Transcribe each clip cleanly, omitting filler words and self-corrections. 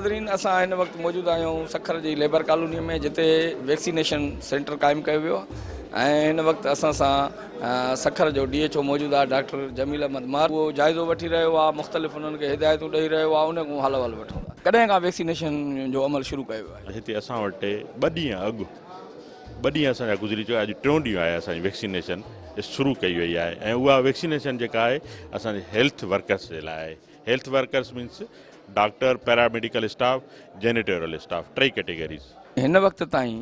ناظرين اسان هن وقت موجود آهيون سکر جي ليبر ڪالوني ۾ جتي ويڪسينيشن سينٽر قائم ڪيو ويو آهي ۽ هن وقت اسان سان سکر جو ڊي ايڇ او موجود آهي ڊاڪٽر جميل احمد مهر اهو جائزو وٺي رهيو آهي مختلف انهن کي هدايتون ڏئي رهيو آهي ان کان حال احوال وٺون ٿا ڪڏهن کان ويڪسينيشن جو عمل شروع ڪيو ويو آهي؟ هتي اسان وٽ ٻه ڏينهن اڳ ٻه ڏينهن اسان جا گذري چڪا اڄ ٽيون ڏينهن آهي اسان جي ويڪسينيشن شروع ڪئي وئي آهي ۽ اها ويڪسينيشن جيڪا آهي اسان جي هيلٿ ورڪرس جي لاء آهي health workers means doctor, paramedical staff, janitorial staff ٽئي ڪيٽيگريز. هن وقت تائين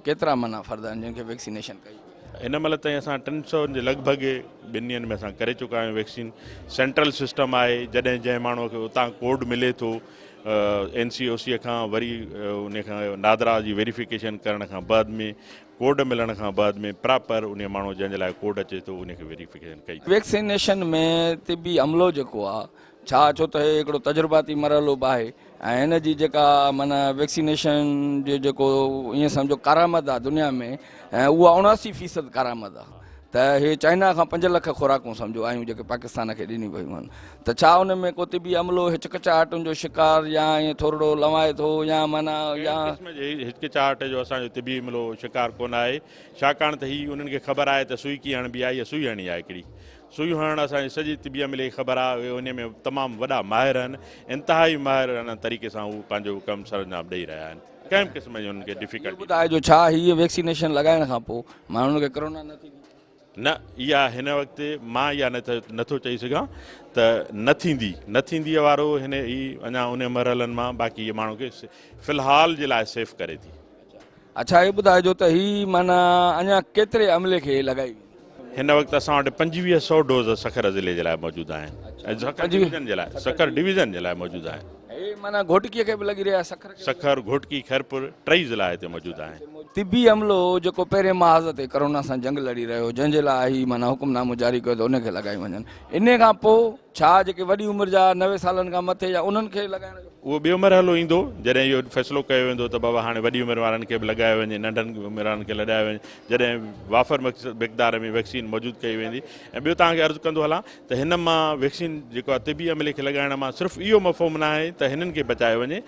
ڪيترا معنيٰ فرد آهن جن کي ويڪسينيشن ڪئي وئي آهي؟ هن مهل تائين اسان ٽن سون جي لڳ ڀڳ ٻن ڏينهن ۾ اسان ڪري چڪا آهيون ويڪسين سينٽرل سسٽم آهي جڏهن جنهن ماڻهو کي اتان ڪوڊ ملي ٿو اين سي او سي کان وري ان کان نادرا جي ويريفڪيشن ڪرڻ کان بعد ۾ ڪوڊ ملڻ کان بعد ۾ پراپر انهي ماڻهو جنهن جي لاء ڪوڊ اچي ٿو انهي کي ويريفڪيشن ڪئي. ويڪسينيشن ۾ طبي عملو جيڪو آ ڇا ڇو ته هي هڪڙو تجرباتي مرحلو به آهي ۽ هن جي جيڪا معنيٰ ويڪسينيشن جو جيڪو ائين سمجهو ڪارآمد آ دنيا ۾ ۽ اها 79 فيصد ڪارآمد آ ته هي چائنا کان 5 لک خوراڪون سمجهو آيون جيڪي پاڪستان کي ڏنيون ويون آهن ته ڇا ان ۾ ڪو طبي عملو هچڪچاهٽن جو شڪار يا ائين ٿورڙو لنوائي ٿو يا معنيٰ يا. ڪنهن قسم جي هچڪچاهٽ جو اسان جو طبي عملو شڪار ڪونه آهي، ڇاڪاڻ ته هي انهن کي خبر آهي ته سوئي ڪيئن هڻبي آهي، اها سوئي هڻڻي آهي هڪڙي سوئي هڻڻ اسان جي سڄي طبي عملي کي خبر آهي، اهي انهي ۾ تمام وڏا ماهر آهن، انتهائي ماهرانه طريقي سان هو پنهنجو ڪم سرانجام ڏئي رهيا آهن، ڪنهن به قسم جي انهن کي اهو ڊفيڪلٽي. ٻڌائجو ڇا هيء ويڪسينيشن لڳائڻ کان پوء ماڻهن کي ڪرونا نه ٿيندي؟ نه اها هن وقت مان اها نه ٿو چئي سگهان ته نه ٿيندي، نه ٿيندي وارو هن هي اڃا ان مرحلن مان باقي هي ماڻهو کي في الحال جي لاء سيف ڪري ٿي. اڇا هي ٻڌائجو ته هي معنيٰ اڃا ڪيتري عملي کي لڳائي ويندي؟ هن وقت اسان وٽ 25 سئو ڊوز سکر ضلعي جي لاء موجود آهن ۽ سکر ڊويزن جي لاء سکر ڊويزن جي لاء موجود آهن. هي معنيٰ گهوٽڪي کي به لڳي رهي آهي سکر کي به. سکر، گهوٽڪي، خيرپور ٽئي ضلعا هتي موجود آهن. طبي عملو جيڪو پهرين محاذ تي ڪرونا سان جنگ لڙي رهيو هو جنهن جي لاء هي معنيٰ حڪم نامو جاري ڪيو ته ان کي لڳايون وڃن انهي کان پوء ڇا جيڪي وڏي عمر جا 90 سالن کان مٿي يا انهن کي لڳائڻ جو. اهو ٻيو مرحلو ايندو جڏهن اهو فيصلو ڪيو ويندو ته بابا هاڻي وڏي عمر وارن کي به لڳايو وڃي ننڍن عمر وارن کي لڳايو وڃي جڏهن وافر مقدار ۾ ويڪسين موجود ڪئي ويندي ۽ ٻيو توهان کي عرض ڪندو هلان ته هن مان ويڪسين جيڪو آهي طبي عملي کي لڳائڻ مان صرف اهو مفهوم نه آهي ته هنن کي بچايو وڃي،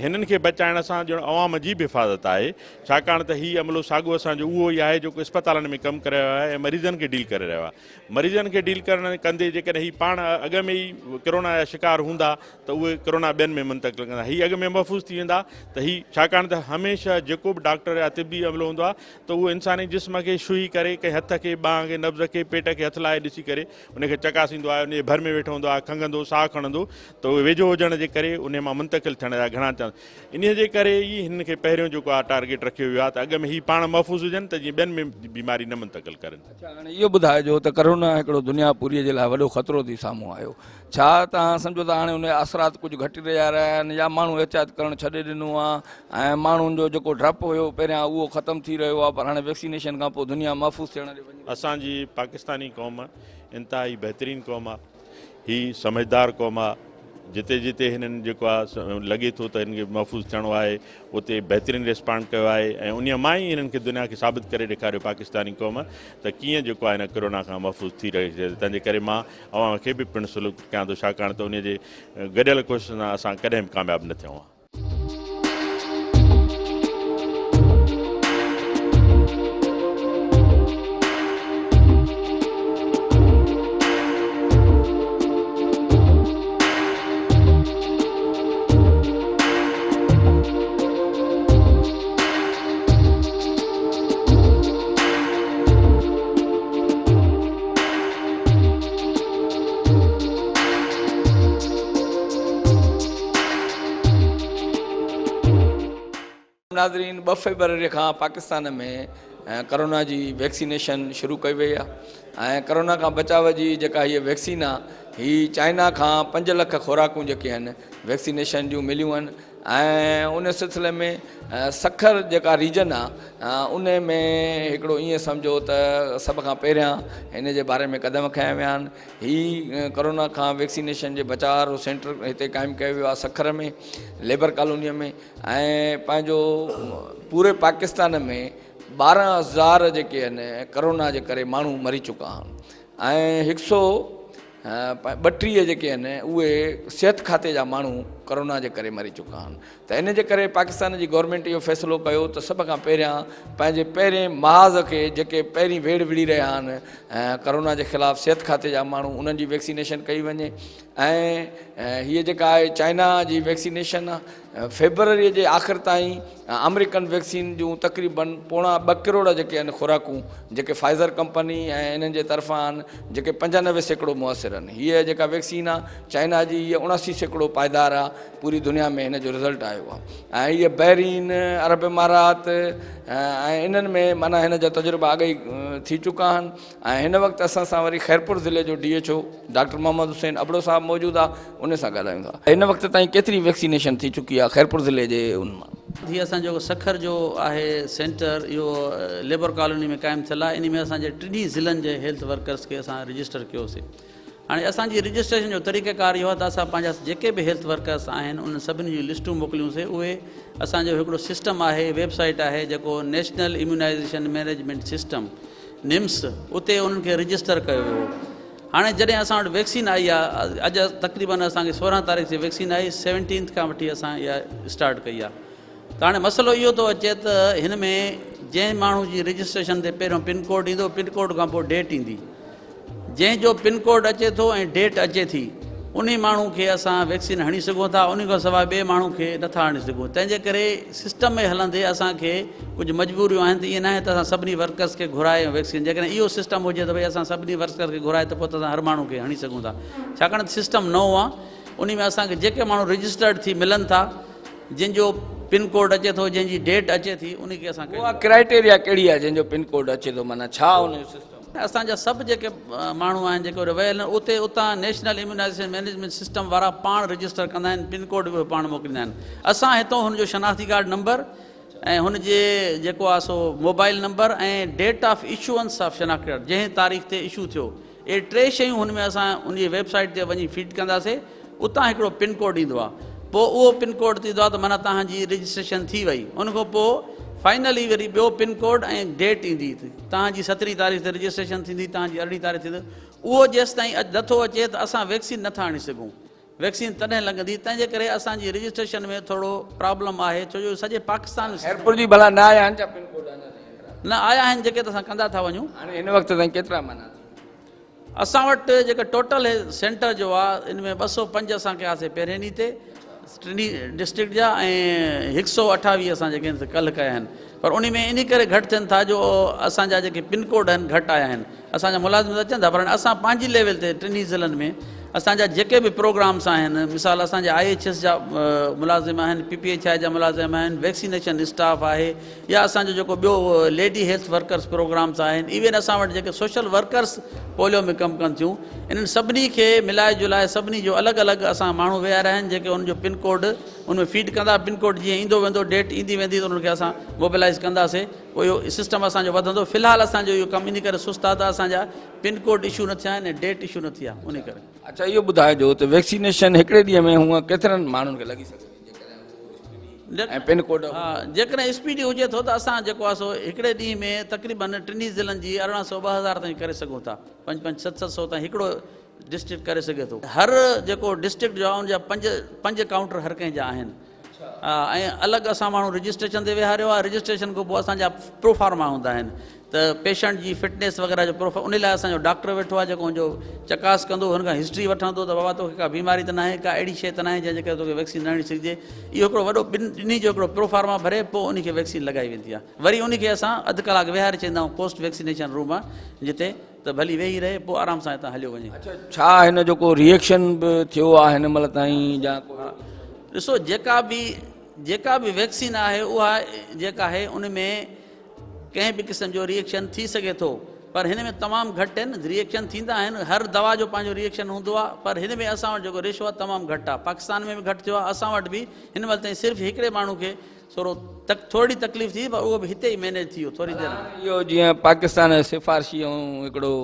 هنن کي بچائڻ سان ڄڻ عوام جي به حفاظت آهي، ڇاڪاڻ ته هي عملو ساڳيو اسان جو اهو ئي آهي جيڪو اسپتالن ۾ ڪم ڪري رهيو آهي ۽ مريضن کي ڊيل ڪري رهيو آهي. مريضن کي ڊيل ڪرڻ ڪندي جيڪڏهن هي پاڻ اڳ ۾ ئي ڪرونا جا شڪار هوندا ته اهي ڪرونا ٻين ۾ منتقل ڪندا، هي اڳ ۾ محفوظ ٿي ويندا ته هي ڇاڪاڻ ته هميشه جيڪو به ڊاڪٽر يا طبي عملو هوندو آهي ته اهو انساني جسم کي ڇهي ڪري ڪنهن هٿ کي، ٻانهن کي، نبض کي، پيٽ کي هٿ لائي ڏسي ڪري ان کي چڪاسيندو آهي، ان جي ڀر ۾ ويٺو هوندو آهي، کنگهندو، ساهه کڻندو ته اهي ويجهو هجڻ جي ڪري انهي مان منتقل ٿيڻ جا گهڻا چانس. انهي جي ڪري ئي هنن کي پهريون جيڪو آهي ٽارگيٽ رکيو ويو آهي ته اڳ ۾ هي پاڻ محفوظ هجن ته جيئن ٻين ۾ بيماري نه منتقل ڪرن. اڇا هاڻي اهو ٻڌائجو ته ڪرونا هڪڙو دنيا پوريء جي لاء وڏو خطرو ٿي سامهون آيو. ڇا توهان سمجهو ته هاڻي ان جا اثرات ڪجهه گهٽي رهيا رهيا آهن يا ماڻهو احتياط ڪرڻ ڇڏي ڏنو آهي ۽ ماڻهن جو جيڪو ڊپ هيو پهريان اهو ختم ٿي رهيو آهي پر هاڻي ويڪسينيشن کان پوء دنيا محفوظ ٿيڻ ڏي وڃي رهي. اسان جي پاڪستاني قوم انتهائي بهترين قوم آ هي سمجهدار قوم آ جتي جتي هنن جيڪو آ لڳي ٿو ته هنن کي محفوظ ٿيڻو آهي اتي بهترين ريسپانڊ ڪيو آهي ۽ انهي مان ئي هنن کي دنيا کي ثابت ڪري ڏيکاريو پاڪستاني قوم ته ڪيئن جيڪو آ هن ڪرونا کان محفوظ ٿي رهي سگهي ٿي تنهن جي ڪري مان اوهان کي به پڻ سلوڪ ڪيان ٿو ڇاڪاڻ ته انهي جي گڏيل ڪوششن سان اسان ڪڏهن به ڪامياب نه ٿيون ها. ناظرين ٻه فيبروري کان پاڪستان ۾ ڪرونا جي ويڪسينيشن شروع ڪئي وئي آهي ۽ ڪرونا کان بچاء جي جيڪا هيء ويڪسين آهي هي چائنا کان پنج لک خوراڪون جيڪي آهن ويڪسينيشن جون مليون آهن ۽ ان سلسلي ۾ سکر جيڪا ريجن آ ان ۾ هڪڙو ائين سمجهو ته سڀ کان پهريان ان جي باري ۾ قدم کنيا ويا آهن هي ڪرونا کان ويڪسينيشن جي بچاء وارو سينٽر هتي قائم ڪيو ويو آهي سکر ۾ ليبر ڪالوني ۾ ۽ پنهنجو پوري پاڪستان ۾ 12000 جيڪي آهن ڪرونا جي ڪري ماڻهو مري چڪا آهن ۽ هڪ سو 32 جيڪي آهن اهي صحت کاتي جا ماڻهو. ڪرونا جي ڪري مري چڪا آهن ته ان جي ڪري پاڪستان جي گورنمينٽ اهو فيصلو ڪيو ته سڀ کان پهريان پنهنجي پهرين محاذ کي جيڪي پهرين ويڙهه وڙهي رهيا آهن ڪرونا جي خلاف صحت کاتي جا ماڻهو انهن جي ويڪسينيشن ڪئي وڃي ۽ هيء جيڪا آهي چائنا جي ويڪسينيشن فيبروري جي آخر تائين آمريڪن ويڪسين جون تقريبن پوڻا ٻه ڪروڙ جيڪي آهن خوراڪون جيڪي فائزر ڪمپني ۽ انهن جي طرفان آهن جيڪي 95% مؤثر آهن هيء جيڪا ويڪسين آهي چائنا جي هيء 79% پائيدار آهي پوري دنيا ۾ هن جو رزلٽ آيو آهي ۽ هيء بحرين عرب امارات ۽ انهن ۾ معنيٰ هن جا تجربا اڳ ئي ٿي چڪا آهن ۽ هن وقت اسان سان وري خيرپور ضلعي جو D H O doctor Muhammad Hussain Abro صاحب موجود آ ان سان ڳالهايون ٿا. هن وقت تائين ڪيتري ويڪسينيشن ٿي چڪي آ خيرپور ضلعي جي ان مان؟ هي اسان جو سکر جو آهي سينٽر اهو ليبر ڪالوني ۾ قائم ٿيل آهي انهي ۾ اسان جي ٽنهي ضلعن جي هيلٿ ورڪرس کي اسان رجسٽر ڪيوسي هاڻي اسان جي رجسٽريشن جو طريقه ڪار اهو آهي ته اسان پنهنجا جيڪي به هيلٿ ورڪرس آهن انهن سڀني جون لسٽون موڪليونسي اهي اسان جو هڪڙو سسٽم آهي ويب سائيٽ آهي جيڪو national immunization management system NIMS اتي انهن کي رجسٽر ڪيو ويو هو. هاڻي جڏهن اسان وٽ ويڪسين آئي آهي اڄ تقريبن اسان کي 16 تاريخ جي ويڪسين آئي سيونٽينٿ کان وٺي اسان اها اسٽارٽ ڪئي آهي ته هاڻي مسئلو اهو ٿو اچي ته هن ۾ جنهن ماڻهو جي رجسٽريشن تي پهريون پن ڪوڊ ايندو پن ڪوڊ کان پوء ڊيٽ ايندي جنهن جو پن ڪوڊ اچي ٿو ۽ ڊيٽ اچي ٿي انهي ماڻهو کي اسان ويڪسين هڻي سگهون ٿا انهي کان سواء ٻئي ماڻهو کي نٿا هڻي سگهون تنهن جي ڪري سسٽم ۾ هلندي اسان کي ڪجهه مجبوريون آهن ته ائين ناهي ته اسان سڀني ورڪرس کي گهرائي ۽ ويڪسين جيڪڏهن اهو سسٽم هجي ته ڀئي اسان سڀني ورڪرس کي گهرائي ته پوء ته اسان هر ماڻهو کي هڻي سگهون ٿا ڇاڪاڻ ته سسٽم نئون آهي انهي ۾ اسان کي جيڪي ماڻهو رجسٽرڊ ٿي ملن ٿا جن جو پن ڪوڊ اچي ٿو جنهن جي ڊيٽ اچي ٿي انهي کي اسان اها ڪرائيٽيريا ڪهڙي آهي جنهن جو پن ڪوڊ اچي ٿو معنيٰ ڇا ان جو سسٽم. اسان جا سڀ جيڪي ماڻهو آهن جيڪي اتي ويل آهن اتي اتان نيشنل اميونائيزيشن مئنيجمينٽ سسٽم وارا پاڻ رجسٽر ڪندا آهن پن ڪوڊ به اهي پاڻ موڪليندا آهن اسان هتو هن جو شناختي ڪارڊ نمبر ۽ هن جي جيڪو آهي سو mobile number ۽ date of issuance of شناختي ڪارڊ جنهن تاريخ تي اشو ٿيو اهي ٽي شيون هن ۾ اسان ان جي ويب سائيٽ تي وڃي فيڊ ڪنداسي اتان هڪڙو پن ڪوڊ ايندو آهي پوء اهو پن ڪوڊ ٿيندو آهي ته معنيٰ توهان جي رجسٽريشن ٿي وئي ان کان پوء فائنلي وري ٻيو پن ڪوڊ ۽ ڊيٽ ايندي توهان جي سترهين تاريخ تي رجسٽريشن ٿيندي توهان جي ارڙهين تاريخ ٿيندي اهو جيستائين نٿو اچي ته اسان ويڪسين نٿا هڻي سگهون ويڪسين تڏهن لڳندي تنهن جي ڪري اسان جي رجسٽريشن ۾ ٿورو پرابلم آهي ڇو جو سڄي پاڪستان ۾ خيرپور جي ڀلا نه آيا آهن ڇا پن ڪوڊ اڃا تائين نه آيا آهن جيڪي ته اسان ڪندا ٿا وڃون. هاڻي هن وقت تائين ڪيترا معنيٰ ٿي اسان وٽ جيڪا ٽوٽل هي سينٽر جو آ ان ۾ 205 اسان ڪياسي پهرين ڏينهن تي ٽنهي ڊسٽرڪٽ جا ۽ 128 اسان جيڪي آهن ڪلهه ڪيا آهن پر ان ۾ انهي ڪري گهٽ ٿين ٿا جو اسان جا جيڪي پن ڪوڊ آهن گهٽ آيا آهن اسان جا ملازم ته اچن ٿا پر اسان پنهنجي ليول تي ٽنهي ضلعن ۾ اسان جا جيڪي به پروگرامس آهن مثال اسان جا I H S جا ملازم آهن پي پي ايڇ I جا ملازم آهن ويڪسينيشن اسٽاف آهي يا اسان جو جيڪو ٻيو ليڊي هيلٿ ورڪرس پروگرامس آهن ايون اسان وٽ جيڪي سوشل ورڪرس پوليو ۾ ڪم ڪن ٿيون انهن سڀني کي ملائي جلائي سڀني جو الڳ الڳ اسان ماڻهو ويهاريا آهن جيڪي ان جو پن ڪوڊ ان ۾ فيڊ ڪندا پن ڪوڊ جيئن ايندو ويندو ڊيٽ ايندي ويندي ته انهن کي اسان موبلائز ڪنداسي پوء اهو سسٽم اسان جو وڌندو في الحال اسان جو اهو ڪم ان ڪري سست آهي ته اسان جا پن ڪوڊ اشو نه ٿيا آهن ۽ ڊيٽ اشو نه ٿي آهي ان ڪري. اڇا اهو ٻڌائجو ته ويڪسينيشن هڪڙي ڏينهن ۾ هونء ڪيترن ماڻهن کي لڳي سگهي ٿي جيڪڏهن اهو اسپيڊي ۽ پن ڪوڊ ها جيڪڏهن اسپيڊي هجي ٿو ته اسان جيڪو آهي سو هڪڙي ڏينهن ۾ تقريبن ٽنهي ضلعن جي 1800 2000 تائين ڪري سگهون ٿا پنج پنج ست ست سو تائين هڪڙو ڊسٽرڪٽ ڪري سگهي ٿو هر جيڪو ڊسٽرڪٽ جو آهي ان جا پنج پنج ڪائونٽر هر ڪنهن جا آهن ۽ الڳ اسان ماڻهو رجسٽريشن تي ويهاريو آهي رجسٽريشن کان پوء اسان جا پروفارما هوندا آهن ته پيشنٽ جي فٽنيس وغيره جو پروفا ان لاء اسان جو ڊاڪٽر ويٺو آهي جيڪو ان جو چڪاس ڪندو هن کان هسٽري وٺندو ته بابا توکي ڪا بيماري ته ناهي ڪا اهڙي شيء ته ناهي جنهن جي ڪري توکي ويڪسين نه هڻي سگهجي اهو هڪڙو وڏو ٻن ٻنهي جو هڪڙو پروفارما ڀري پوء ان کي ويڪسين لڳائي ويندي آهي وري ان کي اسان اڌ ڪلاڪ ويهاري ڇڏيندا آهيون پوسٽ ويڪسينيشن روم آهي جتي ته ڀلي ويهي رهي پوء آرام سان هتان هليو وڃي. اڇا ڇا هن جو ڪو ريئيڪشن به ٿيو آ هن مهل تائين يا ڪو. ڏسو جيڪا به جيڪا به ويڪسين آهي اها جيڪا آهي ان ۾ ڪنهن به قسم جو ريئيڪشن ٿي سگهي ٿو پر هن ۾ تمام گهٽ آهن ريئيڪشن ٿيندا آهن هر دوا جو پنهنجو ريئيڪشن هوندو آهي پر هن ۾ اسان وٽ جيڪو ريشو آهي تمام گهٽ آهي پاڪستان ۾ به گهٽ ٿيو آهي اسان وٽ به هن مهل تائين صرف هڪڙي ماڻهو کي ٿورو تڪ ٿورڙي تڪليف ٿي پر اهو به هتي ئي مينيج ٿي ويو ٿوري دير ۾. اهو جيئن پاڪستان جو سفارشي ۽ هڪڙو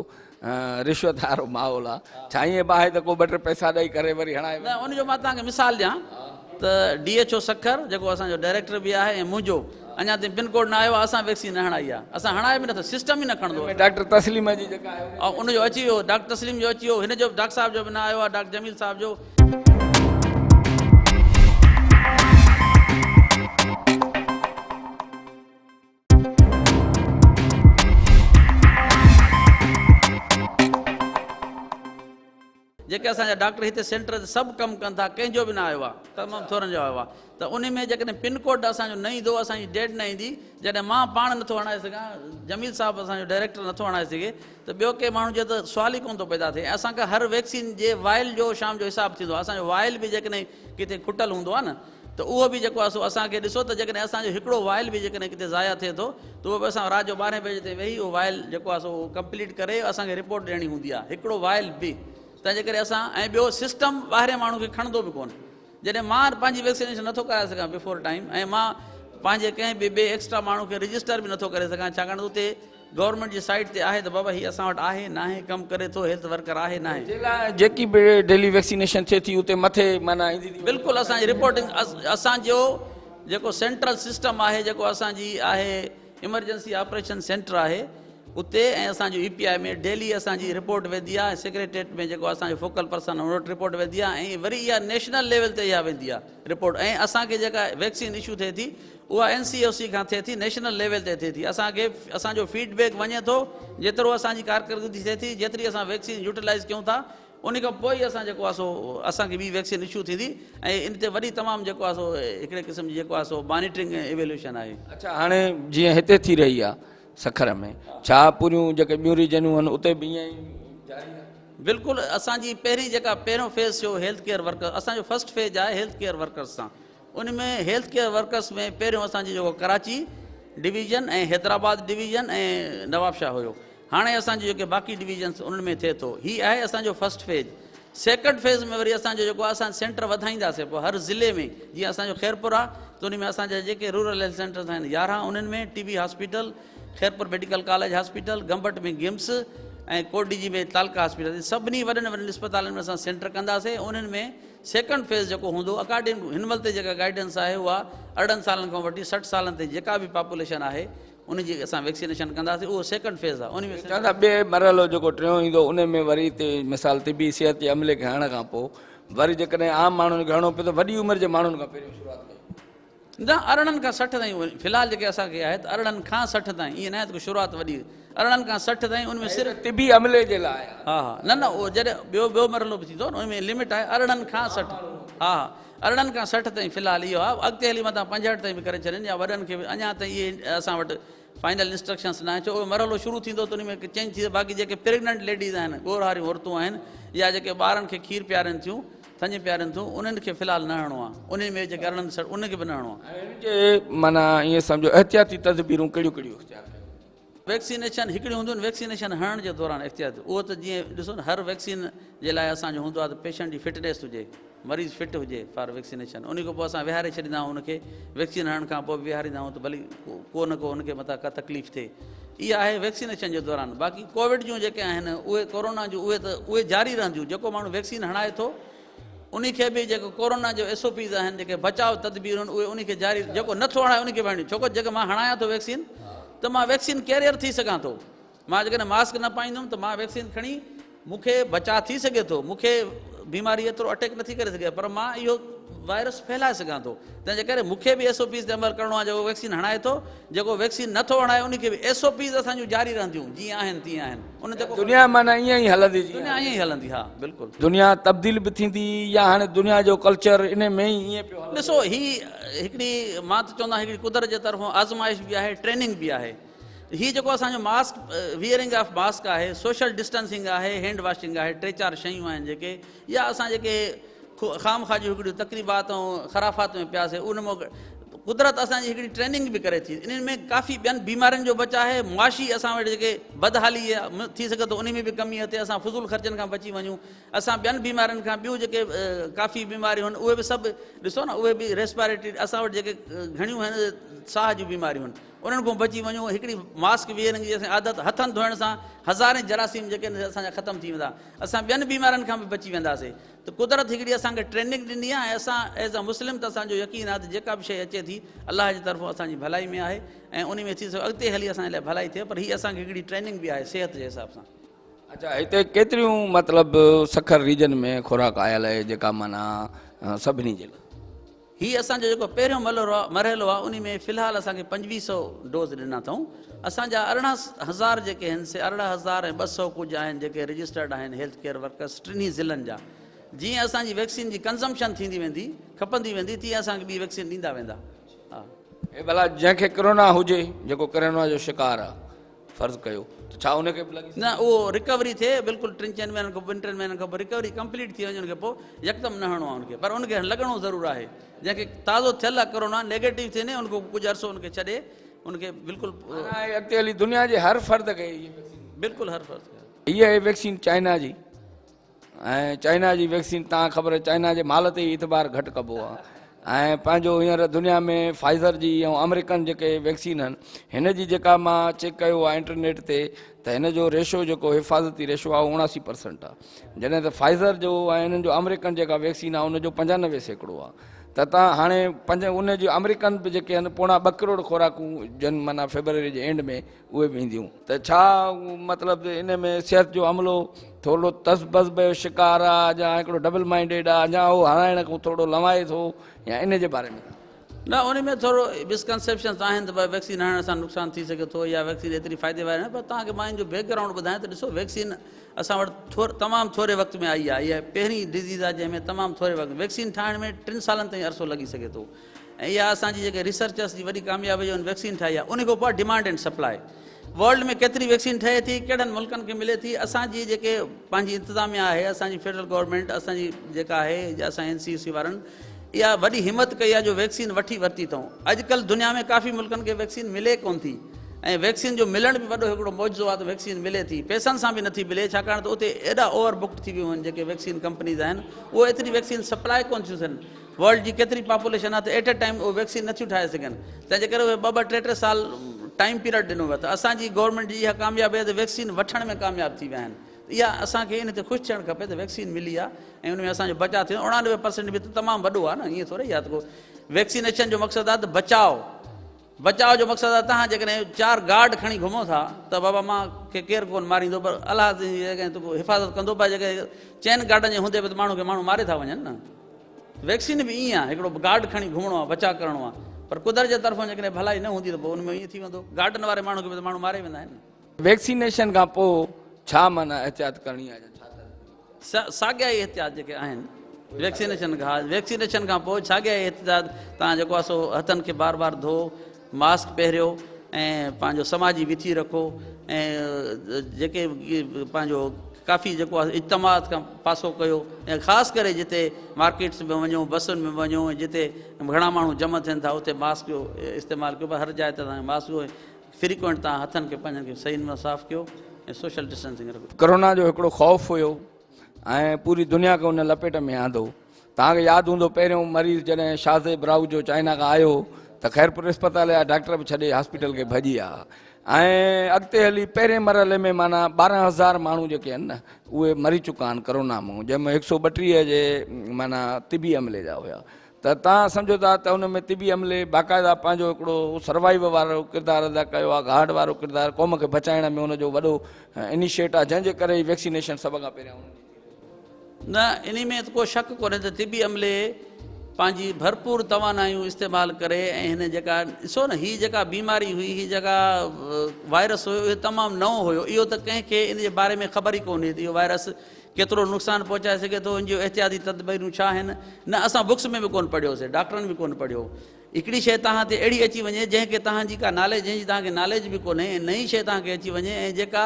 رشوت وارو ماحول آ ڇا ائين به آهي ته ڪو ٻه ٽي پئسا ڏئي ڪري وري هڻائي نه ان جو مان توهان کي مثال ڏيان ته ڊي ايڇ او سکر جيڪو اسان جو ڊائريڪٽر به آهي ۽ منهنجو اڃا تائين پن ڪوڊ نه آيو آهي اسان ويڪسين نه هڻائي آهي اسان هڻائي به نٿا سسٽم ئي نه کڻندو ۾ ڊاڪٽر تسليم جي جيڪا آهي ان جو اچي ويو ڊاڪٽر تسليم جو اچي ويو هن جو ڊاڪٽر صاحب جو به نه آيو آهي ڊاڪٽر جميل صاحب جو. جيڪي اسان جا ڊاڪٽر هتي سينٽر تي سڀ ڪم ڪن ٿا ڪنهن جو به نه آيو آهي تمام ٿورن جو آيو آهي ته انهي ۾ جيڪڏهن پن ڪوڊ اسان جو نه ايندو اسان جي ڊيٽ نه ايندي جڏهن مان پاڻ نٿو هڻائي سگهان جميل صاحب اسان جو ڊائريڪٽر نٿو هڻائي سگهي ته ٻيو ڪنهن ماڻهو جو ته سوال ئي ڪونه ٿو پيدا ٿئي ۽ اسان کان هر ويڪسين جي وائل جو شام جو حساب ٿيندو آهي اسان جو وائل به جيڪڏهن ڪٿي کٽل هوندو آهي نه ته اهو به جيڪو آهي سو اسان کي ڏسو ته جيڪڏهن اسان جو هڪڙو وائل به جيڪڏهن ڪٿي ضايع ٿئي ٿو ته اهو به اسان رات جو ٻارهين بجي تائين ويهي اهو وائل جيڪو آهي سو اهو ڪمپليٽ ڪري اسان کي رپورٽ ڏيڻي هوندي آهي هڪڙو وائل به تنهن جي ڪري اسان ۽ ٻيو سسٽم ٻاهرين ماڻهو کي کڻندو به ڪونه جڏهن مان پنهنجي ويڪسينيشن نٿو ڪرائي سگهان بفور ٽائيم ۽ مان پنهنجي ڪنهن به ٻئي ايڪسٽرا ماڻهو کي رجسٽر به نٿو ڪري سگهان ڇاڪاڻ ته اتي گورنمينٽ جي سائيٽ تي آهي ته بابا هي اسان وٽ آهي ناهي ڪم ڪري ٿو هيلٿ ورڪر آهي ناهي. جي لاء جيڪي به ڊيلي ويڪسينيشن ٿئي ٿي اتي مٿي معنيٰ ايندي ٿي وڃي. بلڪل اسان جي رپورٽنگ اسان جو جيڪو سينٽرل سسٽم آهي جيڪو اسان جي آهي ايمرجنسي آپريشن سينٽر آهي اتي ۽ اسان جو اي پي آء ۾ ڊيلي اسان جي رپورٽ ويندي آهي ۽ سيڪريٽريٽ ۾ جيڪو اسان جو فوڪل پرسن ان وٽ رپورٽ ويندي آهي ۽ وري اها نيشنل ليول تي اها ويندي آهي رپورٽ ۽ اسان کي جيڪا ويڪسين اشو ٿئي ٿي اها اين سي او سي کان ٿئي ٿي نيشنل ليول تي ٿئي ٿي اسان کي اسان جو فيڊ بيڪ وڃي ٿو جيترو اسان جي ڪارڪردگي ٿئي ٿي جيتري اسان ويڪسين يوٽيلائز ڪيون ٿا ان کان پوء ئي اسان جيڪو آهي سو اسان کي ٻي ويڪسين اشو ٿيندي ۽ ان تي وڏي تمام جيڪو آهي سو هڪڙي قسم جي جيڪو آهي سو مانيٽرنگ ۽ ايويلويشن آهي. اڇا هاڻي جيئن هتي ٿي رهي آهي سکر ۾ ڇا پوريون جيڪي ٻيون ريجنون آهن اتي به ائين ئي جاري آهي؟ بلڪل اسان جي پهرين جيڪا پهريون فيز ٿيو هيلٿ ڪيئر ورڪر اسان جو فرسٽ فيز آهي هيلٿ ڪيئر ورڪرز سان ان ۾ هيلٿ ڪيئر ورڪرز ۾ پهريون اسان جي جيڪو ڪراچي ڊويزن ۽ حيدرآباد ڊويزن ۽ نوابشاهه هيو هاڻي اسان جو جيڪي باقي ڊويزنس انهن ۾ ٿئي ٿو هي آهي اسان جو فرسٽ فيز سيڪنڊ فيز ۾ وري اسان جو جيڪو آهي اسان سينٽر وڌائينداسين پوء هر ضلعي ۾ جيئن اسان جو خيرپور آهي ته ان ۾ اسان جا جيڪي رورل هيلٿ سينٽرز آهن 11 انهن ۾ T B hospital Khairpur medical college hospital Gambat ۾ GIMS ۽ Kotdiji ۾ taluka hospital سڀني وڏن وڏن اسپتالن ۾ اسان سينٽر ڪنداسين انهن ۾ سيڪنڊ فيز جيڪو هوندو اڪارڊنگ هن مهل تائين جيڪا گائيڊنس آهي اها 18 سالن کان وٺي 60 سالن تائين جيڪا به پاپوليشن آهي ان جي اسان ويڪسينيشن ڪنداسين اهو سيڪنڊ فيز آهي ان ۾ چون ٿا ٻئي مرحلو جيڪو ٽيون ايندو ان ۾ وري هتي مثال طبي صحت جي عملي کي هڻڻ کان پوء وري جيڪڏهن عام ماڻهن کي هڻڻو پيو ته وڏي عمر جي ماڻهن کان پهريون شروعات ڪئي. نه 18 کان 60 تائين في الحال جيڪي اسان کي آهي ته 18 کان 60 تائين ائين ناهي ته ڪو شروعات وڏي 18 کان 60 تائين ان ۾ صرف طبي عملي جي لاء آهي. ها ها نه نه اهو جڏهن ٻيو مرحلو به ٿيندو نه ان ۾ لمٽ آهي 18 کان 60 ها ها 18 کان 60 تائين في الحال اهو آهي اڳتي هلي متان 65 تائين به ڪري ڇڏين يا وڏن کي به اڃا تائين اهي اسان وٽ فائنل انسٽرڪشنس ناهي ڇو اهو مرحلو شروع ٿيندو ته ان ۾ چينج ٿي باقي جيڪي پريگننٽ ليڊيز آهن ڳورهاريون عورتون آهن يا جيڪي ٻارن کي کير پيارين ٿيون ٿڃ پيارين ٿيون انهن کي في الحال نه هڻڻو آهي انهن ۾ جيڪي 18 سال انهن کي به نه هڻڻو آهي. ۽ انهن جي معنيٰ ائين سمجهو احتياطي تدبيرون ڪهڙيون ڪهڙيون اختيار ڪيون؟ ويڪسينيشن هڪڙيون هونديون آهن ويڪسينيشن هڻڻ جي دوران احتياط اهو ته جيئن ڏسو نه هر ويڪسين جي لاء اسان جو هوندو آهي ته پيشنٽ جي فٽنيس هجي مريض فٽ هجي فار ويڪسينيشن انهي کان پوء اسان ويهاري ڇڏيندا آهيون ان کي ويڪسين هڻڻ کان پوء به ويهاريندا آهيون ته ڀلي ڪو نه ڪو ان کي متان ڪا تڪليف ٿئي اها آهي ويڪسينيشن جي دوران باقي ڪووڊ جون جيڪي آهن اهي ڪورونا جون اهي ته اهي جاري رهنديون جيڪو ماڻهو ويڪسين هڻائي ٿو انهي کي به جيڪو ڪورونا جو ايس او پيز آهن جيڪي بچاء تدبيرون اهي انهي کي جاري جيڪو نٿو هڻائي انهي کي به هڻڻيون ڇو جيڪي مان هڻايان ٿو ويڪسين ته مان ويڪسين ڪيريئر ٿي سگهان ٿو مان جيڪڏهن ماسڪ نه پائيندم ته مان ويڪسين کڻي مون کي بچاء ٿي سگهي ٿو، مون کي بيماري ايترو اٽيڪ نٿي ڪري سگهي پر مان اهو وائرس ڦهلائي سگهان ٿو، تنهن جي ڪري مون کي به ايس او پيز تي عمل ڪرڻو آهي، جيڪو ويڪسين هڻائي ٿو، جيڪو ويڪسين نٿو هڻائي ان کي به ايس او پيز اسان جون جاري رهنديون، جيئن آهن تيئن آهن، ان تي ڪو دنيا معنيٰ ائين ئي هلندي جيئن دنيا ائين ئي هلندي ها بلڪل. دنيا تبديل به ٿيندي يا هاڻي دنيا جو ڪلچر ان ۾ ئي ائين پيو هلندو. ڏسو هي هڪڙي مان ته چوندو آهيان هڪڙي قدرت جي طرفون آزمائش به آهي ٽريننگ به آهي. هي جيڪو اسان جو ماسڪ ويئرنگ آف ماسڪ آهي سوشل ڊسٽنسنگ آهي هينڊ واشنگ آهي ٽي چار شيون آهن جيڪي يا اسان جيڪي خام خواهه جون هڪڙيون تقريبات ۽ خرافات ۾ پياسي ان مان قدرت اسان جي هڪڙي ٽريننگ به ڪري ٿي انهن ۾ ڪافي ٻين بيمارين جو بچاء آهي معاشي اسان وٽ جيڪي بدحالي ٿي سگهي ٿو ان ۾ به ڪمي اچي اسان فضول خرچن کان بچي وڃون اسان ٻين بيمارين کان ٻيون جيڪي ڪافي بيماريون آهن اهي به سڀ ڏسو نه اهي به ريسپائريٽري اسان وٽ جيڪي گهڻيون آهن ساهه جون بيماريون آهن انهن کان بچي وڃو، هڪڙي ماسڪ ويئرنگ جي اسان عادت، هٿن ڌوئڻ سان هزارين جراثيم جيڪي آهن اسان جا ختم ٿي ويندا، اسان ٻين بيمارين کان به بچي وينداسين ته قدرت هڪڙي اسان کي ٽريننگ ڏني آهي ۽ اسان ايز ا مسلم ته اسان جو يقين آهي ته جيڪا به شيء اچي ٿي الله جي طرفون اسان جي ڀلائي ۾ آهي ۽ انهي ۾ ٿي سگهي اڳتي هلي اسان جي لاء ڀلائي ٿئي پر هي اسان کي هڪڙي ٽريننگ به آهي صحت جي حساب سان. اڇا هتي ڪيتريون مطلب سکر ريجن ۾ خوراڪ آيل آهي جيڪا معنيٰ سڀني جي لاء. هي اسان جو جيڪو پهريون مرحلو آهي انهي ۾ في الحال اسان کي 25 سئو ڊوز ڏنا اٿئون. اسان جا 18 هزار جيڪي آهن سي 18 هزار ۽ 200 ڪجهه آهن جيڪي رجسٽرڊ آهن هيلٿ ڪيئر ورڪرس ٽنهي ضلعن جا. جيئن اسان جي ويڪسين جي ڪنزمپشن ٿيندي ويندي، کپندي ويندي، تيئن اسان کي ٻي ويڪسين ڏيندا ويندا. ها. هي ڀلا جنهن کي ڪرونا هجي، جيڪو ڪرونا جو شڪار آ، فرض ڪيو ته ڇا ان کي به لڳي سگهي؟ نه، اهو رڪوري ٿئي بلڪل ٽن چئن مهينن کان ٻن ٽن مهينن کان پوء رڪوري ڪمپليٽ ٿي وڃي ان کي پوء يڪدم نه هڻڻو آ ان کي، پر ان کي لڳڻو ضرور آهي. جنهن کي تازو ٿيل آ ڪرونا، نيگيٽو ٿئي ني ان کان ڪجهه عرصو ان کي ڇڏي ان کي بلڪل. معنيٰ آهي اڳتي هلي دنيا جي هر فرد کي هيء ويڪسين. بلڪل هر فرد کي. هيء آهي ويڪسين چائنا جي. ۽ چائنا جي ويڪسين تان خبر چائنا جي مال تي ئي اعتبار گهٽ ڪبو آ ۽ پنهنجو هينئر دنيا ۾ فائزر جي ۽ آمريڪن جيڪي ويڪسين آهن هن جي جيڪا مان چيڪ ڪيو آ انٽرنيٽ تي ته هن جو ريشو جيڪو حفاظتي ريشو آ 79 پرسنٽ آ، جڏهن ته فائزر جو ۽ انهن جو آمريڪن جيڪا ويڪسين آ ان جو 95% آ. ته تان هاڻي پنج ان جي آمريڪن به جيڪي آهن 1.75 ڪروڙ خوراڪون جن معنيٰ فيبروري جي اينڊ ۾ اهي به اينديون، ته ڇا مطلب ان ۾ صحت جو عملو ٿورڙو تذبذب جو شڪار آ يا هڪڙو ڊبل مائنڊيڊ آ يا اهو هڻائڻ کان ٿورڙو لنوائي ٿو يا ان جي باري ۾؟ نه، ان ۾ ٿورو مسڪنسيپشنس آهن ته ڀائي ويڪسين هڻڻ سان نقصان ٿي سگهي ٿو يا ويڪسين ايتري فائدي واري ناهي، پر توهان کي مان ان جو بيڪ گرائونڊ ٻڌايان ته ڏسو، ويڪسين اسان وٽ ٿور تمام ٿوري وقت ۾ آئي آهي. اها پهرين ڊزيز آهي جنهن ۾ تمام ٿوري وقت ويڪسين ٺاهڻ ۾ 3 سالن تائين عرصو لڳي سگهي ٿو ۽ اها اسان جي جيڪي ريسرچرس جي وڏي ڪاميابي جو ويڪسين ٺاهي آهي. ان کان پوء ڊيمانڊ اينڊ سپلاء، ورلڊ ۾ ڪيتري ويڪسين ٺهي ٿي، ڪهڙن ملڪن کي ملي ٿي. اسان جي جيڪي پنهنجي انتظاميا آهي، اسان جي فيڊرل گورنمينٽ اسان جي جيڪا آهي، اسان اين سي سي وارن اها وڏي همت ڪئي آهي جو ويڪسين وٺي ورتي اٿئون. اڄڪلهه دنيا ۾ ڪافي ملڪن کي ويڪسين ملي ڪونه ٿي ۽ ويڪسين جو ملڻ به وڏو هڪڙو معجزو آهي ته ويڪسين ملي ٿي، پئسن سان به نٿي ملي، ڇاڪاڻ ته اتي ايڏا اوور بڪڊ ٿي ويون آهن. جيڪي ويڪسين ڪمپنيز آهن اهي ايتري ويڪسين سپلاء ڪونه ٿيون ٿين. ورلڊ جي ڪيتري پاپوليشن آهي ته ايٽ اي ٽائيم اهي ويڪسين نٿيون ٺاهي سگهن، تنهن جي ڪري اهي ٻه ٻه ٽي ٽي سال ٽائيم پيريڊ ڏنو ويو. ته اسان جي گورنمينٽ جي اها ڪاميابي آهي ته ويڪسين وٺڻ ۾ ڪامياب ٿي ويا آهن. اها اسان کي ان تي خوش ٿيڻ کپي ته ويڪسين ملي آهي ۽ ان ۾ اسان جو بچاء ٿيو. 89% به ته تمام وڏو آهي نه، ائين ٿوري آهي ته ڪو ويڪسينيشن جو مقصد آهي ته بچاء، بچاء جو مقصد آهي. توهان جيڪڏهن چار گارڊ کڻي گهمو ٿا ته بابا مان کي ڪير ڪونه ماريندو، پر الله جيڪڏهن حفاظت ڪندو، پر جيڪڏهن چئن گارڊن جي هوندي به ته ماڻهو کي ماڻهو ماري ٿا وڃن نه. ويڪسين به ائين آهي، هڪڙو گارڊ کڻي گهمڻو آهي، بچاء ڪرڻو آهي، پر قدرت جي طرفان جيڪڏهن ڀلائي نه هوندي ته پوء ان ۾ ائين ٿي ويندو. گارڊن واري ماڻهو کي به ته ماڻهو ماري ويندا آهن. ويڪسينيشن کان پوء ڇا معنيٰ احتياط ڪرڻي آهي يا ڇا تدبير؟ ساڳيا ئي احتياط جيڪي آهن ويڪسينيشن کان، ويڪسينيشن کان پوء ساڳيا ئي احتياط. توهان جيڪو آهي سو هٿن کي بار بار ڌو، ماسڪ پهريو ۽ پنهنجو سماجي وٿي رکو ۽ جيڪي پنهنجو ڪافي جيڪو آهي اجتماعات کان پاسو ڪيو ۽ خاص ڪري جتي مارڪيٽس ۾ وڃو، بسن ۾ وڃو ۽ جتي گهڻا ماڻهو جمع ٿين ٿا اتي ماسڪ جو استعمال ڪيو. پر هر جاء تي توهان ماسڪ جو فريڪوئنٽ توهان هٿن کي پنهنجن کي صحيح نموني صاف ڪيو ۽ سوشل ڊسٽنسنگ رکو. ڪرونا جو هڪڙو خوف هيو ۽ پوري دنيا کي ان لپيٽ ۾ آندو. توهان کي ياد هوندو پهريون مريض جڏهن شاهزيب راهو جو چائنا کان آيو ته خيرپور اسپتال جا ڊاڪٽر به ڇڏي هاسپيٽل کي ڀڄي آيا ۽ اڳتي هلي پهرين مرحلي ۾ معنيٰ 12 هزار ماڻهو جيڪي آهن نه اهي مري چڪا آهن ڪرونا مان، جنهن ۾ 132 جي معنيٰ طبي عملي جا هيا. ته توهان سمجهو ٿا ته ان ۾ طبي عملي باقاعده پنهنجو هڪڙو سروائيو وارو ڪردار ادا ڪيو آهي، گارڊ وارو ڪردار، قوم کي بچائڻ ۾ ان جو وڏو انيشيٽ آهي، جنهن جي ڪري هي ويڪسينيشن سڀ کان پهريان انهن جي ٿي رهي. نه، انهي ۾ ته ڪو شڪ ڪونهي ته طبي عملي پنهنجي ڀرپور توانايون استعمال ڪري ۽ هن جيڪا ڏسو نه هي جيڪا بيماري هئي، هي جيڪا وائرس هيو، اهو تمام نئون هيو. اهو ته ڪنهن کي ان جي باري ۾ خبر ئي ڪونه هئي ته اهو وائرس ڪيترو نقصان پهچائي سگهي ٿو، ان جون احتياطي تدبيرون ڇا آهن. نه اسان بڪس ۾ به ڪونه پڙهيوسي، ڊاڪٽرن به ڪونه پڙهيو. هڪڙي شيء توهان تي اهڙي اچي وڃي جنهن کي توهان جي ڪا ناليج، جنهن جي توهان کي ناليج به ڪونهي ۽ نئين شيء توهان کي اچي وڃي ۽ جيڪا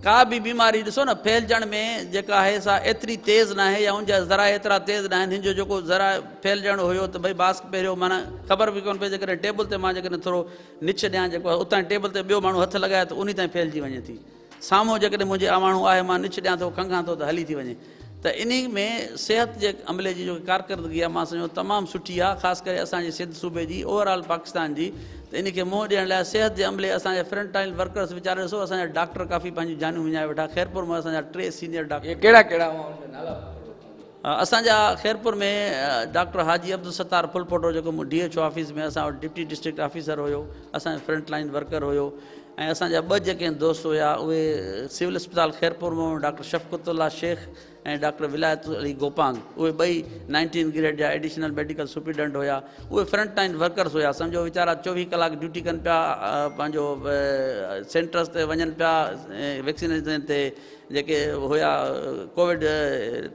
ڪا به بيماري ڏسو نه ڦهلجڻ ۾ جيڪا آهي سا ايتري تيز ناهي يا ان جا ذرائع ايترا تيز ناهن. هن جو جيڪو ذرائع ڦهلجڻ هيو ته ڀئي ماسڪ پهريو، معنيٰ خبر به ڪونه پئي. جيڪڏهن ٽيبل تي مان جيڪڏهن ٿورو نڇ ڏيان جيڪو آهي اتان ٽيبل تي ٻيو ماڻهو هٿ لڳائي ته انهي تائين ڦهلجي وڃي ٿي. سامهون جيڪڏهن منهنجي ماڻهو آهي، مان نڇ ڏيان ٿو، کنگهان ٿو ته هلي ٿي وڃي. ته انهي ۾ صحت جي عملي جي جو ڪارڪردگي آهي مان سمجهان تمام سٺي آهي، خاص ڪري اسان جي سنڌ صوبي جي، اوور آل پاڪستان جي. ته انهي کي منهن ڏيڻ لاء صحت جي عملي، اسان جا فرنٽ لائن ورڪرس ويچارا، ڏسو اسان جا ڊاڪٽر ڪافي پنهنجون جانيون وڃائي ويٺا. خيرپور ۾ اسان جا ٽي سينيئر ڊاڪٽر. اهي ڪهڙا ڪهڙا هئا، انهن جا نالا به ٿورو کڻجو. اسان جا خيرپور ۾ ڊاڪٽر حاجي عبدالستار ڦلپوٽو، جيڪو ڊي ايڇ او آفيس ۾ اسان وٽ ڊپٽي ڊسٽرڪٽ آفيسر هيو، اسان جو فرنٽ لائن ورڪر هيو. ۽ اسان جا ٻه جيڪي دوست هيا اهي سول اسپتال خيرپور مان ڊاڪٽر شفقت الله شيخ ۽ ڊاڪٽر ولايت علي گوپانگ اهي ٻئي نائنٽين گريڊ جا ايڊيشنل ميڊيڪل سپرنٽينڊنٽ هيا. اهي فرنٽ لائن ورڪرس هيا سمجهو ويچارا 24 ڪلاڪ ڊيوٽي ڪن پيا، پنهنجو سينٽرس تي وڃن پيا، ويڪسينيشن تي جيڪي هيا ڪووڊ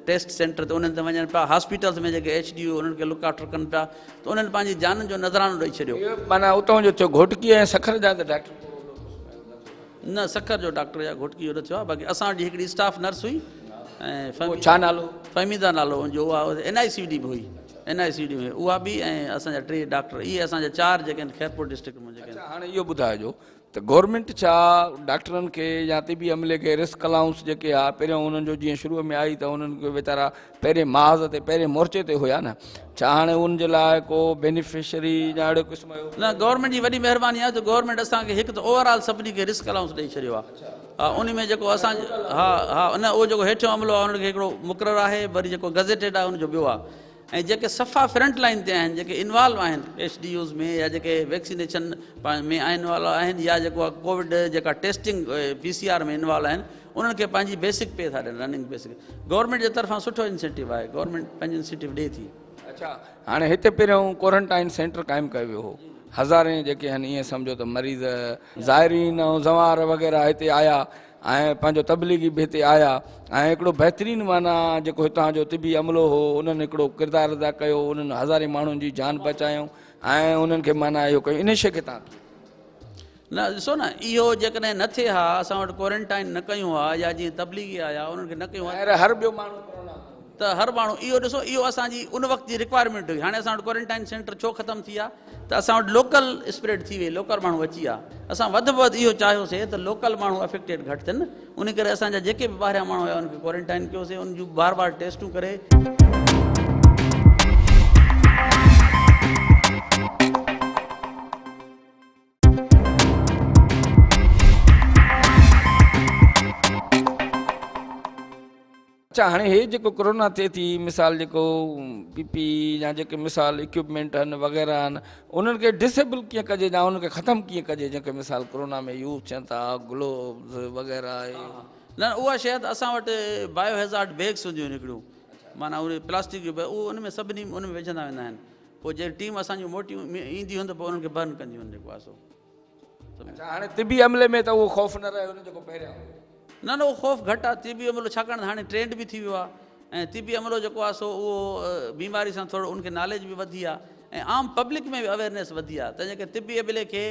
ٽيسٽ سينٽر تي انهن تي وڃن پيا، هاسپيٽلس ۾ جيڪي ايڇ ڊي يو انهن کي لڪ آفٽر ڪن پيا ته انهن پنهنجي جانن جو نذرانو ڏئي ڇڏيو. اهو معنيٰ اتان جو ٿيو گهوٽڪي ۽ سکر جا ته ڊاڪٽر ڪو وڏو نه سکر جو ڊاڪٽر يا گهوٽڪي جو نه ٿيو آهي، باقي اسان وٽ هڪڙي اسٽاف نرس هئي ۽ ڇا نالو؟ فهميده نالو ان جو، اها اين آء سي ڊي به هئي، اين آء سي ڊي ۾ اها به ۽ اسان جا 3 ڊاڪٽر، اهي اسان جا 4 جيڪي آهن خيرپور ڊسٽرڪٽ ۾ جيڪي آهن. اڇا هاڻي اهو ٻڌائجو ته گورنمينٽ ڇا ڊاڪٽرن کي يا طبي عملي کي رسڪ الائونس جيڪي آ پهريون انهن جو جيئن شروع ۾ آئي ته انهن کي ويچارا پهرين محاذ تي پهرين مورچي تي هيا نه، ڇا هاڻي ان جي لاء ڪو بينيفشري يا اهڙي قسم جو؟ نه گورنمينٽ جي وڏي مهرباني آهي ته گورنمينٽ اسان کي هڪ ته اوور آل سڀني کي رسڪ الائونس ڏئي ڇڏيو آهي، ها ان ۾ جيڪو اسان ها ها نه اهو جيڪو هيٺيون عملو آهي انهن کي هڪڙو مقرر آهي، وري جيڪو گزيٽيڊ آهي ان جو ٻيو آهي ۽ جيڪي صفا فرنٽ لائن تي آهن جيڪي انوالو آهن ايڇ ڊي يوز ۾ يا جيڪي ويڪسينيشن ۾ انوالو آهن يا جيڪو آهي ڪووڊ جيڪا testing P C R ۾ involve آهن انهن کي پنهنجي بيسڪ پي ٿا ڏين، رننگ بيسڪ گورنمينٽ جي طرفان سٺو انسينٽو آهي، گورنمينٽ پنهنجو انسينٽو ڏئي ٿي. اڇا هاڻي هتي پهريون ڪورنٽائن سينٽر قائم ڪيو ويو هو، هزارين جيڪي آهن ائين سمجهو ته مريض زائرين ۽ زوار وغيره هتي آيا ۽ پنهنجو تبليغي به هتي آيا ۽ هڪڙو بهترين معنيٰ جيڪو هتان جو طبي عملو هو انهن هڪڙو ڪردار ادا ڪيو، انهن هزارين ماڻهن جي جان بچايائون ۽ انهن کي معنيٰ اهو ڪيو، انهي شيء کي تان ڪيئن؟ نه ڏسو نه اهو جيڪڏهن نه ٿئي ها، اسان وٽ ڪورنٽائن نه ڪيون ها يا جيئن تبليغي آيا انهن کي نه ڪيون ها ظاهر هر ٻيو ماڻهو ڪورونا ۾ هوندو. ته هر ماڻهو اهو ڏسو اهو اسان جي ان وقت جي رڪوائرمينٽ هئي. هاڻي اسان وٽ ڪورنٽائن سينٽر ڇو ختم ٿي ويا ته اسان وٽ لوڪل اسپريڊ ٿي وئي، لوڪل ماڻهو اچي ويا. اسان وڌ ۾ وڌ اهو چاهيوسي ته لوڪل ماڻهو افيڪٽيڊ گهٽ ٿين، ان ڪري اسان جا جيڪي به ٻاهريان ماڻهو آيا انهن کي ڪورنٽائن ڪيوسي، انهن جون بار بار ٽيسٽون ڪري. اڇا هاڻي هي جيڪو ڪورونا ٿئي ٿي مثال جيڪو پي پي يا جيڪي مثال اڪوپمينٽ آهن وغيره آهن انهن کي ڊسيبل ڪيئن ڪجي يا انهن کي ختم ڪيئن ڪجي جيڪي مثال ڪورونا ۾ يوز ٿين ٿا گلوز وغيره نه اها شيء ته اسان وٽ بايو هيزارڊ بيگس هونديون آهن هڪڙيون معنيٰ اهي پلاسٽڪ جون اهو ان ۾ سڀني ان ۾ وجهندا ويندا آهن پوء جڏهن ٽيم اسان جون موٽيون اينديون هيون ته پوء انهن کي برن ڪنديون هيون جيڪو آهي سو. اڇا هاڻي طبي عملي ۾ ته اهو خوف نه رهيو نه جيڪو پهريان هو. نه نه اهو خوف گهٽ آهي طبي عملو ڇاڪاڻ ته هاڻي ٽرينڊ به ٿي ويو آهي ۽ طبي عملو جيڪو آهي سو اهو بيماري سان ٿورو ان کي ناليج به وڌي آهي ۽ عام پبلڪ ۾ به اويرنيس وڌي آهي تنهن جي ڪري طبي عملي کي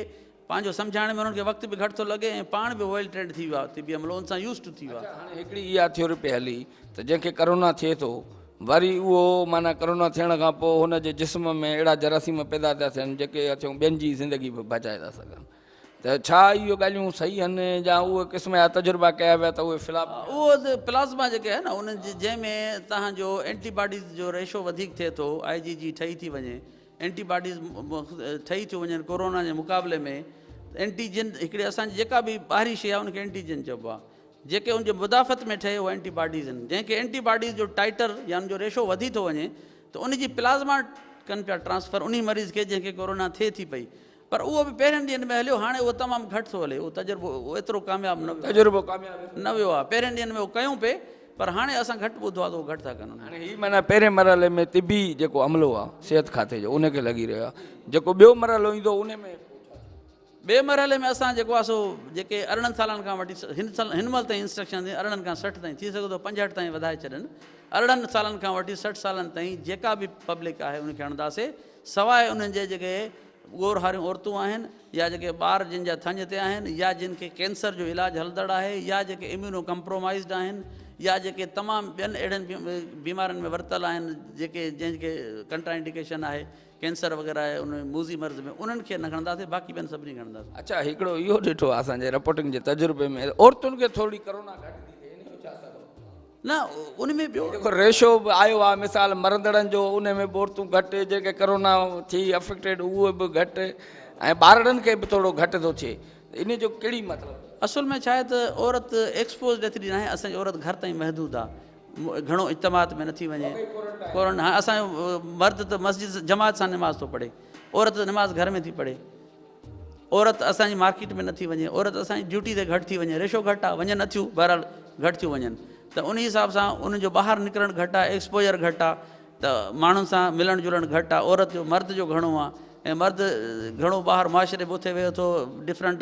پنهنجو سمجهائڻ ۾ انهن کي وقت به گهٽ ٿو لڳي ۽ پاڻ به ويل ٽرينڊ ٿي ويو آهي طبي عملو ان سان يوز ٽو ٿي ويو آهي. اڇا هاڻي هڪڙي اها ٿيوري پئي هلي ته جنهن کي ڪرونا ٿئي ٿو وري اهو معنيٰ ڪرونا ٿيڻ کان پوء هن جي جسم ۾ اهڙا جراثيم پيدا ٿا ٿين جيڪي اٿيون ٻين جي زندگي به بچائي ٿا سگهن ته ڇا اهي ڳالهيون صحيح آهن يا اهي قسم جا تجربا ڪيا ويا ته اهي فلاپ ٿيا؟ اهو ته پلازما جيڪي آهي نه انهن جي جنهن ۾ توهان جو اينٽي باڊيز جو ريشو وڌيڪ ٿئي ٿو آء جي جي ٺهي ٿي وڃي اينٽي باڊيز ٺهي ٿيون وڃن ڪورونا جي مقابلي ۾ اينٽي جن هڪڙي اسان جي جيڪا به ٻاهرين شيء آهي ان کي اينٽي جن چئبو آهي جيڪي ان جي مدافعت ۾ ٺهي اهي اينٽي باڊيز آهن جنهن کي اينٽي باڊيز جو ٽائٽر يا ان جو ريشو وڌي ٿو وڃي ته ان جي پلازما ڪن پيا ٽرانسفر انهي مريض کي جنهن کي ڪورونا ٿئي ٿي پئي پر اهو به پهرين ڏينهن ۾ هليو هاڻي اهو تمام گهٽ ٿو هلي اهو تجربو ايترو ڪامياب نه ويو تجربو ڪامياب نه ويو آهي پهرين ڏينهن ۾ اهو ڪيون پئي پر هاڻي اسان گهٽ ٻڌو آهي ته اهو گهٽ ٿا ڪن. هاڻي هي معنيٰ پهرين مرحلي ۾ طبي جيڪو عملو آهي صحت کاتي جو ان کي لڳي رهيو آهي جيڪو ٻيو مرحلو ايندو ان ۾ ٻئي مرحلي ۾ اسان جيڪو آهي سو جيڪي 18 سالن کان وٺي هن سال هن مهل تائين انسٽرڪشن 18 کان 60 تائين ٿي سگهي ٿو 65 تائين وڌائي ڇڏن 18 سالن کان وٺي 60 سالن تائين جيڪا به پبلڪ آهي ان کي هڻنداسي سواء انهن جي جيڪي ڳور هاريون عورتون آهن يا جيڪي ٻار جن جا ٿڃ تي آهن يا جن کي ڪينسر جو علاج هلندڙ آهي يا جيڪي اميونو ڪمپرومائزڊ آهن يا جيڪي تمام ٻين اهڙن بيمارين ۾ ورتل آهن جيڪي جنهن کي ڪنٽرا انڊيڪيشن آهي ڪينسر وغيره آهي ان موذي مرض ۾ انهن کي نه کڻنداسين باقي ٻين سڀني کي کڻنداسين. اڇا هڪڙو اهو ڏٺو آهي اسان جي رپورٽنگ جي تجربي ۾ عورتن کي ٿورڙي ڪرونا گهٽ ٿي ٿئي ان جو ڇا سبب؟ نه ان ۾ ٻيو. جيڪو ريشو به آيو آهي مثال مرندڙن جو ان ۾ به عورتون گهٽ جيڪي ڪرونا ٿي افيڪٽيڊ اهي به گهٽ ۽ ٻارڙن کي به ٿورو گهٽ ٿو ٿئي ان جو ڪهڙي مطلب. اصل ۾ ڇا آهي ته عورت ايڪسپوزڊ ايتري ناهي اسان جي عورت گهر تائين محدود آهي گهڻو اجتماعات ۾ نٿي وڃي ڪورنٽ ها اسان جو مرد ته مسجد جماعت سان نماز ٿو پڙهي عورت نماز گهر ۾ ٿي پڙهي. عورت اسان جي مارڪيٽ ۾ نٿي وڃي، عورت اسان جي ڊيوٽي تي گهٽ ٿي وڃي، ريشو گهٽ آهي، وڃن نٿيون، بهرحال گهٽ ٿيون وڃن ته انهي حساب سان انهن جو ٻاهر نڪرڻ گهٽ آهي، ايڪسپوجر گهٽ آهي ته ماڻهن سان ملڻ جلڻ گهٽ آهي، عورت جو مرد جو گهڻو آهي ۽ مرد گهڻو ٻاهر معاشري ۾ اٿي ويهي ٿو، ڊفرنٽ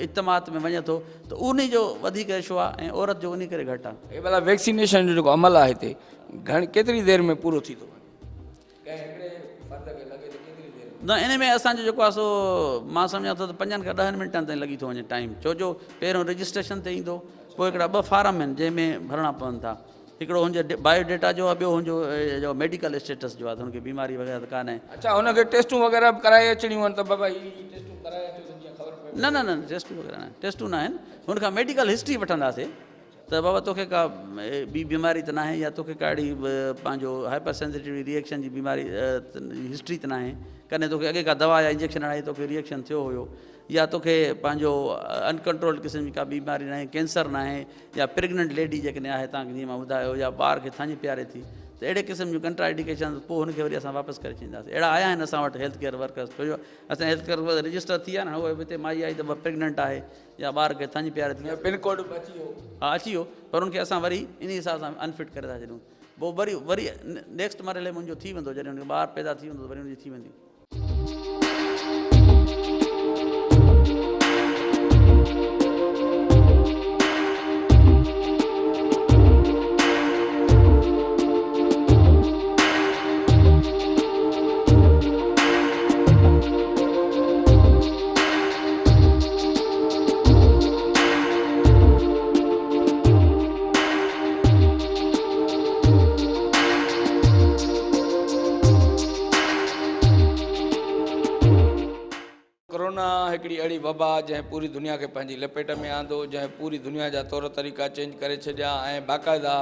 اجتماعات ۾ وڃي ٿو ته انهي جو وڌيڪ ريشو آهي ۽ عورت جو انهي ڪري گهٽ آهي. هي ڀلا ويڪسينيشن جو جيڪو عمل آهي هتي گهڻ ڪيتري دير ۾ پورو ٿي ٿو وڃي؟ ڪنهن هڪڙي فرد کي لڳي ته ڪيتري دير ۾؟ نه ان ۾ اسان جو جيڪو آهي سو مان سمجهان ٿو ته پنجن کان ڏهن منٽن تائين لڳي ٿو وڃي ٽائيم ڇو جو پهريون رجسٽريشن تي ايندو پوء هڪڙا ٻه فارم آهن جنهن ۾ ڀرڻا پون ٿا هڪڙو هن جو بايو ڊيٽا جو آهي ٻيو هن جو ميڊيڪل اسٽيٽس جو آهي ته هن کي بيماري وغيره ته ڪانه آهي. اڇا هن کي ٽيسٽون وغيره به ڪرائي اچڻيون آهن ته بابا هي ٽيسٽون ڪرائي اچو ته جيئن خبر پوي. نه نه نه ٽيسٽون وغيره نه ٽيسٽون نه آهن هن کان ميڊيڪل هسٽري وٺنداسي ته بابا توکي ڪا ٻي بيماري ته ناهي يا توکي ڪا اهڙي پنهنجو هائپر سينسيٽو ري ايڪشن جي بيماري هسٽري ته ناهي ڪڏهن توکي اڳي ڪا دوا يا انجيڪشن هڻائي توکي ري ايڪشن ٿيو هيو يا توکي پنهنجو انڪنٽرولڊ قسم جي ڪا بيماري ناهي ڪينسر ناهي يا پريگننٽ ليڊي جيڪڏهن آهي تان کي جيئن مان ٻڌايو يا ٻار کي ٿڃ پياري ٿي ته اهڙي قسم جون ڪنٽرا انڊيڪيشن پوء هن کي وري اسان واپس ڪري ڇڏينداسين اهڙا آيا آهن اسان وٽ هيلٿ ڪيئر ورڪرس ڇو جو اسان هيلٿ ڪيئر ورڪرس رجسٽر ٿي ويا نه هو هتي مائي آئي ته پريگننٽ آهي يا ٻار کي ٿڃ پياري ٿي. پن ڪوڊ به اچي ويو. ها اچي ويو پر ان کي اسان وري انهي حساب سان انفٽ ڪري ٿا ڇڏيون پوء وري وري نيڪسٽ مرحلي ۾ ان جو ٿي ويندو جڏهن ان کي ٻار پيدا ٿي ويندو ته وري ان جي ٿي ويندي. ڪرونا هڪڙي اهڙي وبا جنهن پوري دنيا کي پنهنجي لپيٽ ۾ آندو، جنهن پوري دنيا جا طور طريقا چينج ڪري ڇڏيا ۽ باقاعده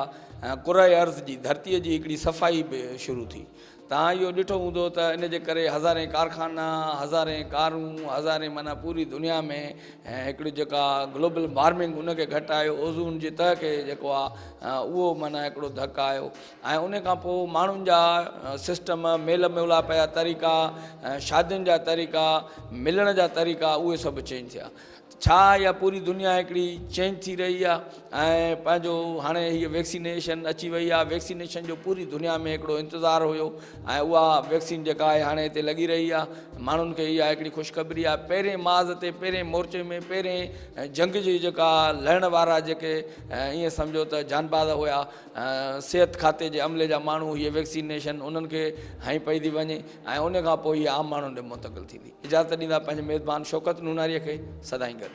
ڪره ارض جي ڌرتيء جي هڪڙي صفائي به شروع ٿي. توهان اهو ڏٺو هوندو ته ان جي ڪري هزارين ڪارخانا، هزارين ڪارون، هزارين معنيٰ پوري دنيا ۾ هڪڙي جيڪا گلوبل وارمنگ ان کي گهٽ آيو، اوزون جي تهه کي جيڪو آ اهو معنيٰ هڪڙو ڌڪ آيو ۽ ان کان پوء ماڻهن جا سسٽم، ميل ميلاپ جا طريقا، شادين جا طريقا، ملڻ جا طريقا اهي سڀ چينج ٿيا. ڇا اها پوري دنيا هڪڙي چينج ٿي رهي آهي ۽ پنهنجو هاڻي هيء ويڪسينيشن اچي وئي آهي ويڪسينيشن جو پوري دنيا ۾ هڪڙو انتظار هيو ۽ اها ويڪسين جيڪا آهي هاڻي هتي لڳي رهي آهي ماڻهن کي اها هڪڙي خوشخبري آهي پهرين ماز تي پهرين مورچي ۾ پهرين جنگ جي جيڪا لڙڻ وارا جيڪي ائين سمجهو ته جانباز هيا صحت کاتي جي عملي جا ماڻهو هيء ويڪسينيشن انهن کي هنئي پئي ٿي وڃي ۽ ان کان پوء هيء عام ماڻهن ڏي منتقل ٿيندي. اجازت ڏيندا پنهنجي ميزبان شوڪت نوناريء کي سدائين گڏ.